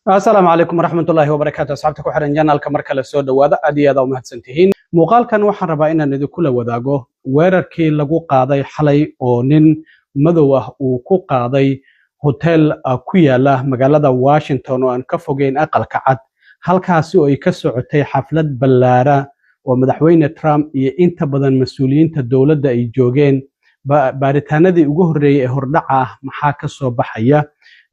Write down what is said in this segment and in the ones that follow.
Asalaamu calaykum waraxmatullaahi wabarakaatu. Asxaabta ku xiran channelka, mar kale soo dhowaada. Aad iyo aad aa umahadsan tihiin. Muuqaalkan waxaan rabaa inaan idinkula wadaago weerarkii lagu qaaday xalay oo nin madow ah uu ku qaaday hotel ku yaala magaalada Washington oo aan ka fogeyn Aqalka Cad, halkaasi oo ay ka socotay xaflad ballaara oo Madaxweyne Trump iyo inta badan mas-uuliyiinta dowladda ay joogeen. Baaritaanadii ugu horreeyey ee hordhaca ah maxaa ka soo baxaya?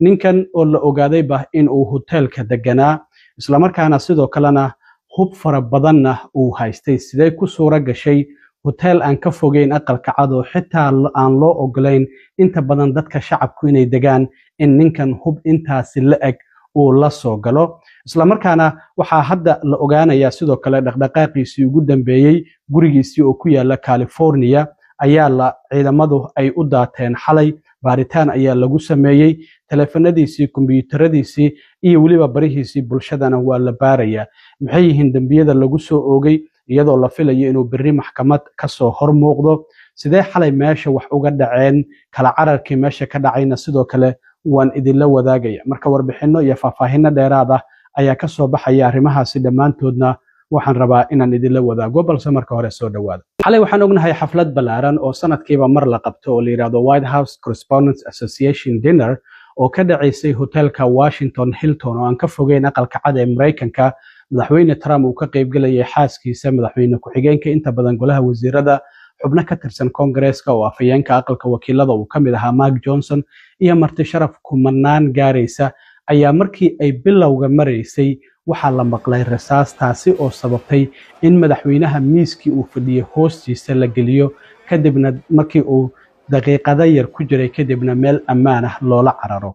Ninkan oo la ogaadayba in uu hoteelka deganaa, islamarkaana sidoo kalena hub fara badanna uu haystay, sidee ku suura gashay hotel aan ka fogeyn Aqalka Cad oo xitaa aan loo ogolayn inta badan dadka shacabku inay degaan in ninkan hub intaasi la eg uu la soo galo? Islamarkaana waxaa hadda la ogaanayaa sidoo kale dhaqdhaqaaqiisii ugu dambeeyey. Gurigiisii oo ku yaala California ayaa la ciidamadu ay u daateen xalay. Baaritaan ayaa lagu sameeyey taleefanadiisii, kombiyuutaradiisii iyo weliba barihiisii bulshadana waa la baarayaa. Maxay yihiin dembiyada lagu soo oogay, iyadoo la filayo inuu berri maxkamad kasoo hor muuqdo? Sidee xalay meesha wax uga dhaceen? Kala cararkii meesha ka dhacayna sidoo kale waan idinla wadaagaya. Marka warbixinno iyo faahfaahinno dheeraad ah ayaa kasoo baxaya arrimahaasi dhammaantoodna waxaan rabaa inaan idinla wadaago, balse marka hore soo dhowaada. Xalay waxaan ognahay xaflad ballaaran oo sanadkiiba mar la qabto oo la yidhaahdo White House Correspondents Association Dinner oo ka dhacaysay hotelka Washington Hilton oo aan ka fogeyn Aqalka Cad ee Maraykanka. Madaxweyne Trump uu ka qaybgelayay, xaaskiisa, madaxweyne ku-xigeenka, inta badan golaha wasiirada, xubno ka tirsan Koongareeska oo afhayeenka Aqalka Wakiilada uu ka mid ahaa Mark Johnson, iyo marti sharaf kumanaan gaaraysa ayaa markii ay bilowga maraysay waxaa la maqlay rasaastaasi oo sababtay in madaxweynaha miiskii uu fadhiyey hoostiisa la geliyo, kadibna markii uu daqiiqado yar ku jiray kadibna meel ammaan ah loola cararo.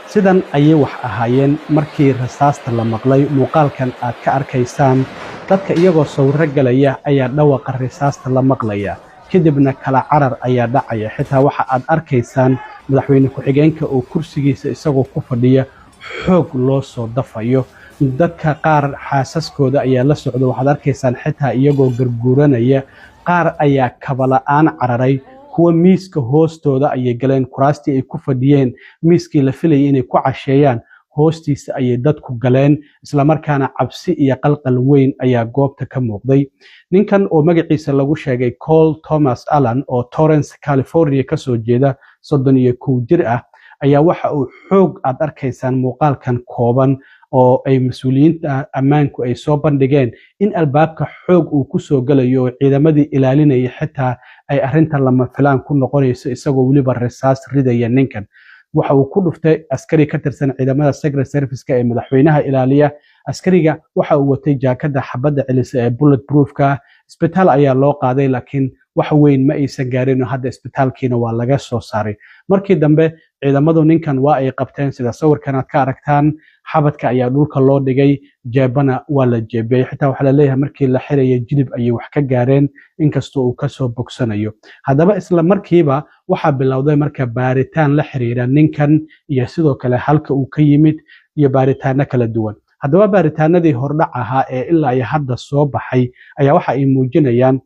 Sidan ayay wax ahaayeen markii rasaasta la maqlay. Muuqaalkan aad ka arkaysaan dadka iyagoo sawiro galaya ayaa dhawaqa rasaasta la maqlaya, kadibna kala carar ayaa dhacaya. Xitaa waxa aad arkaysaan madaxweyne ku-xigeenka oo kursigiisa isagoo ku fadhiya xoog loo soo dafayo. Dadka qaar xaasaskooda ayaa la socda, waxaad arkaysaan xitaa iyagoo garguuranaya. Qaar ayaa kabala'aan cararay, kuwa miiska hoostooda ayay galeen, kuraastii ay ku fadhiyeen, miiskii la filayay inay ku casheeyaan hoostiisa ayay dadku galeen, islamarkaana cabsi iyo qalqal weyn ayaa goobta ka muuqday. Ninkan oo magaciisa lagu sheegay Cole Thomas Allen oo Torrance, California kasoo jeeda, 31 jir ah, ayaa waxa uu xoog, aad arkaysaan muuqaalkan kooban oo ay mas-uuliyiinta ammaanku ay soo bandhigeen, in albaabka xoog uu ku soo galayo oo ciidamadii ilaalinayay xitaa ay arrintan lama filaan ku noqonayso, isagoo weliba rasaas ridaya. Ninkan waxa uu ku dhuftay askari ka tirsan ciidamada Secret Serviceka ee madaxweynaha ilaaliya. Askariga waxa uu watay jaakada xabadda celisa ee bullet proofka. Isbitaal ayaa loo qaaday, laakiin wax weyn ma aysan gaarin oo hadda isbitaalkiina waa laga soo saaray. Markii dambe ciidamadu ninkan waa ay qabteen. Sida sawirkan aad ka aragtaan, xabadka ayaa dhulka loo dhigay, jeebana waa la jeebiyey. Xitaa waxaa laleeyahay markii la xirayay jilib ayay wax ka gaareen, inkastoo uu kasoo bogsanayo. Haddaba isla markiiba waxaa bilowday marka baaritaan la xiriira ninkan iyo sidoo kale halka uu ka yimid iyo baaritaano kala duwan. Haddaba baaritaanadii hordhac ahaa ee ilaa iyo hadda soo baxay ayaa waxa ay muujinayaan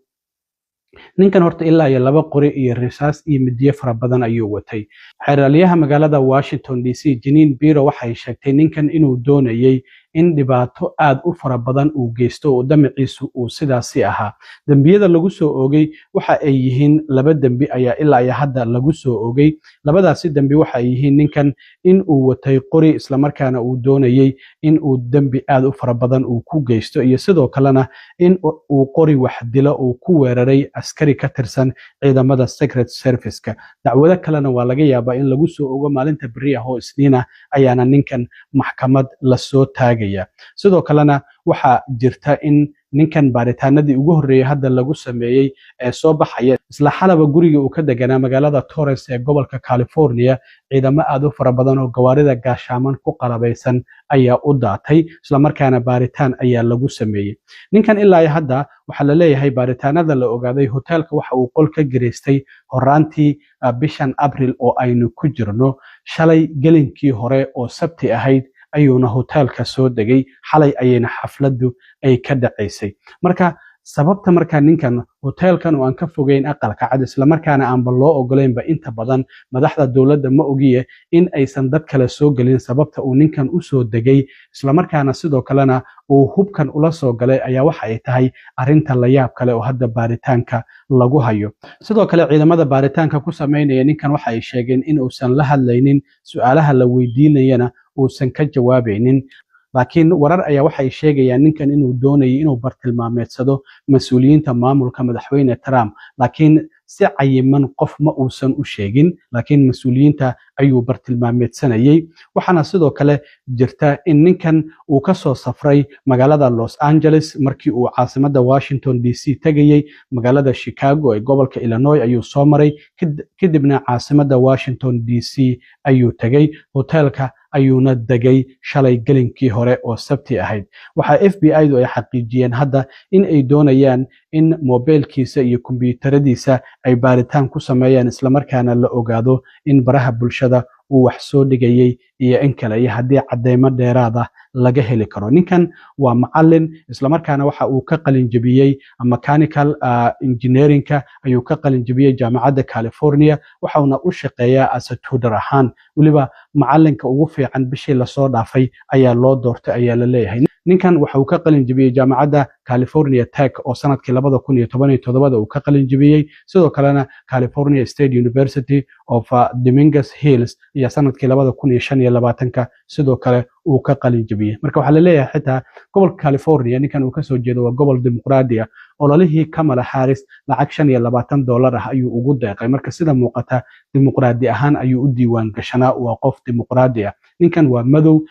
ninkan horta ilaa iyo laba qori iyo risaas iyo midiyo fara badan ayuu watay. Xeeralyaha magaalada Washington DC, Jeanine Pirro, waxay sheegtay ninkan inuu doonayey in dhibaato aad u fara badan uu geysto oo damaciisu uu sidaasi ahaa. Dembiyada lagu soo oogay waxa ay yihiin laba dembi ayaa ilaa iyo hadda lagu soo oogay. Labadaasi dembi waxa ay yihiin ninkan in uu watay qori, islamarkaana uu doonayey in uu dembi aad u fara badan uu ku geysto, iyo sidoo kalena in uu qori wax dilo uu ku weeraray askari ka tirsan ciidamada Secret Serviceka. Dacwado kalena waa laga yaabaa in lagu soo ogo. Maalinta berri ah oo Isniina ayaana ninkan maxkamad lasoo taagaya. Sidoo kalena waxaa jirta in ninkan baaritaanadii ugu horreeyey hadda lagu sameeyey ee soo baxaya, isla xalaba guriga uu ka deganaa magaalada Torrance ee gobolka California ciidamo aad u fara badan oo gawaarida gaashaaman ku qalabaysan ayaa u daatay, islamarkaana baaritaan ayaa lagu sameeyey ninkan. Ilaa iyo hadda waxaa la leeyahay baaritaanada la ogaaday hoteelka waxa uu qol ka gireystay horaantii bishan Abril oo aynu ku jirno. Shalay gelinkii hore oo Sabti ahayd ayuuna hoteelka soo degay, xalay ayayna xafladdu ay ka dhacaysay. Marka Sababta markaa ninkan hoteelkan oo aan ka fogeyn Aqalka Cad, islamarkaana aanba loo ogoleynba inta badan madaxda dowladda ma ogiye in aysan dad kale soo gelin, sababta uu ninkan usoo degay islamarkaana sidoo kalena uu hubkan ula soo galay ayaa waxa ay tahay arrinta la yaab kale oo hadda baaritaanka lagu hayo. Sidoo kale ciidamada baaritaanka ku sameynaya ninkan waxa ay sheegeen in uusan la hadlaynin, su-aalaha la weydiinayana uusan ka jawaabaynin. Laakiin warar ayaa waxay sheegayaan ninkan inuu doonayay inuu bartilmaameedsado mas-uuliyiinta maamulka Madaxweyne Trump, laakiin si cayiman qof ma uusan u sheegin, laakiin mas-uuliyiinta ayuu bartilmaameedsanayay. Waxaana sidoo kale jirta in ninkan uu ka soo safray magaalada Los Angeles. Markii uu caasimadda Washington DC tegayey, magaalada Chicago ee gobolka Illinois ayuu soo maray, kadibna caasimadda Washington DC ayuu tegey, hoteelka ayuuna degay shalay gelinkii hore oo Sabti ahayd. Waxaa FBI du ay xaqiijiyeen hadda in ay doonayaan in mobeelkiisa iyo kombiyuutaradiisa ay baaritaan ku sameeyaan, islamarkaana la ogaado in baraha bulshada uu wax soo dhigayay iyo in kale, iyo haddii cadeymo dheeraad ah laga heli karo. Ninkan waa macalin, islamarkaana waxa uu ka qalin jebiyey mechanical engineering-ka ayuu ka qalin jebiyey Jaamacadda California. Waxauna u shaqeeyaa as a tutor ahaan, weliba macalinka ugu fiican bishii lasoo dhaafay ayaa loo doortay ayaa la leeyahay. Ninkan waxa uu ka qalin jebiyey Jaamacadda California Tech oo sanadkii 2017-da uu ka qalin jebiyey. Sidoo kalena California State University of Dominguez Hills iyo sanadkii 2025-ka sidoo kale uu ka qalin jebiyey. Marka waxaa la leeyahay xitaa gobolka California ninkan uu kasoo jeedo waa gobol Dimuqraadi ah. Ololihii Kamala Harris lacag $25 ah ayuu ugu deeqay. Marka sida muuqata dimuqraadi ahaan ayuu u diiwaan gashanaa, waa qof dimuqraadi ah. Ninkan waa madow,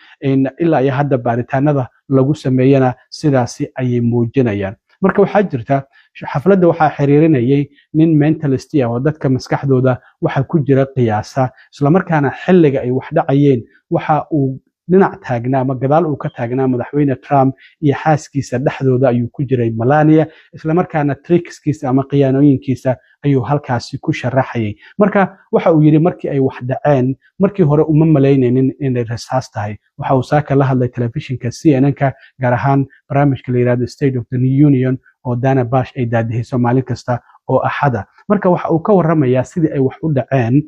ilaa iyo hadda baaritaanada lagu sameeyana sidaasi ayay muujinayaan. Marka waxaa jirta xafladda waxaa xiriirinayay nin mentalist ah oo dadka maskaxdooda waxa ku jira qiyaasa, islamarkaana xilliga ay wax dhacayeen waxa uu dhinac taagnaa ama gadaal uu ka taagnaa Madaxweyne Trump iyo xaaskiisa, dhexdooda ayuu ku jiray Melania, islamarkaana tricks-kiisa ama khiyaanooyinkiisa ayuu halkaasi ku sharaxayay. Marka waxa uu yidhi markii ay wax dhaceen markii hore uma malaynaynin inay rasaas tahay. Waxa uu saaka la hadlay telefishinka CNN-ka, gaar ahaan barnaamijka la yidhahdo State of the Union oo Dana Bash ay daadihiso maalin kasta oo Axada. Marka waxa uu ka warramayaa sidii ay wax u dhaceen,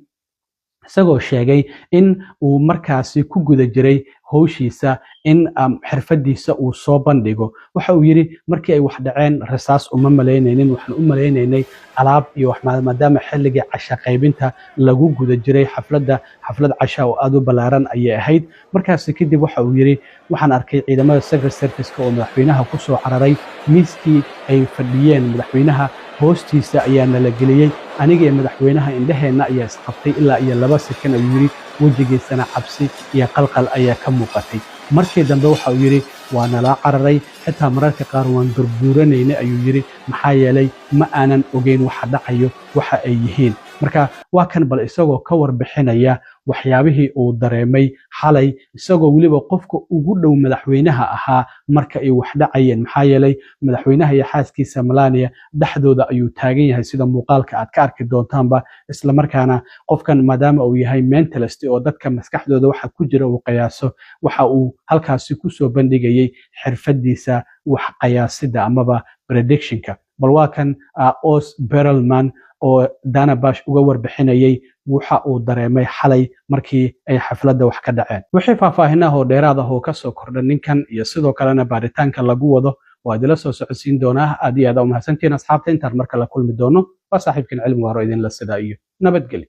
isagoo sheegay in uu markaasi ku guda jiray howshiisa in xirfadiisa uu soo bandhigo. Waxa uu yidhi markii ay wax dhaceen rasaas uma malaynaynin, waxaan u malaynaynay alaab iyo wax, maadaama xilligii casha qaybinta lagu guda jiray xafladda. Xaflad casha oo aad u ballaaran ayay ahayd. Markaasi kadib waxa uu yidhi waxaan arkay ciidamada Secret Service-ka oo madaxweynaha ku soo cararay, miiskii ay fadhiyeen madaxweynaha hoostiisa ayaa nala geliyey. Aniga iyo madaxweynaha indhaheenna ayaa isqabtay ilaa iyo 2 second, ayuu yidhi. Wejigiisana cabsi iyo qalqal ayaa ka muuqatay. Markii dambe waxa uu yidhi waa nala cararay, xitaa mararka qaar waan garguuranaynay, ayuu yidhi, maxaa yeelay ma aanan ogeyn waxa dhacayo waxa ay yihiin. Marka waa kan bal isagoo ka warbixinaya waxyaabihii uu dareemay xalay, isagoo weliba qofka ugu dhow madaxweynaha ahaa marka ay wax dhacayeen, maxaa yeelay madaxweynaha iyo xaaskiisa Melania dhexdooda ayuu taagan yahay, sida muuqaalka aad ka arki doontaanba. Islamarkaana qofkan maadaama uu yahay mentalist oo dadka maskaxdooda waxa ku jira uu qiyaaso, waxa uu halkaasi kusoo bandhigayay xirfadiisa wax qiyaasida amaba prediction-ka. Bal waa kan Oz Perelman oo Dana Bash uga warbixinayay waxa uu dareemay xalay markii ay xafladda wax ka dhaceen. Wixii faahfaahinaha oo dheeraad ah oo kasoo kordha ninkan iyo sidoo kalena baaritaanka lagu wado waa idila soo socodsiin doonaa. Aad iyo aad aa umahadsantihiin asxaabta. Intaan marka la kulmi doono, waa saaxiibkan Cilmi Waaro idinla sidaa iyo nabadgelyo.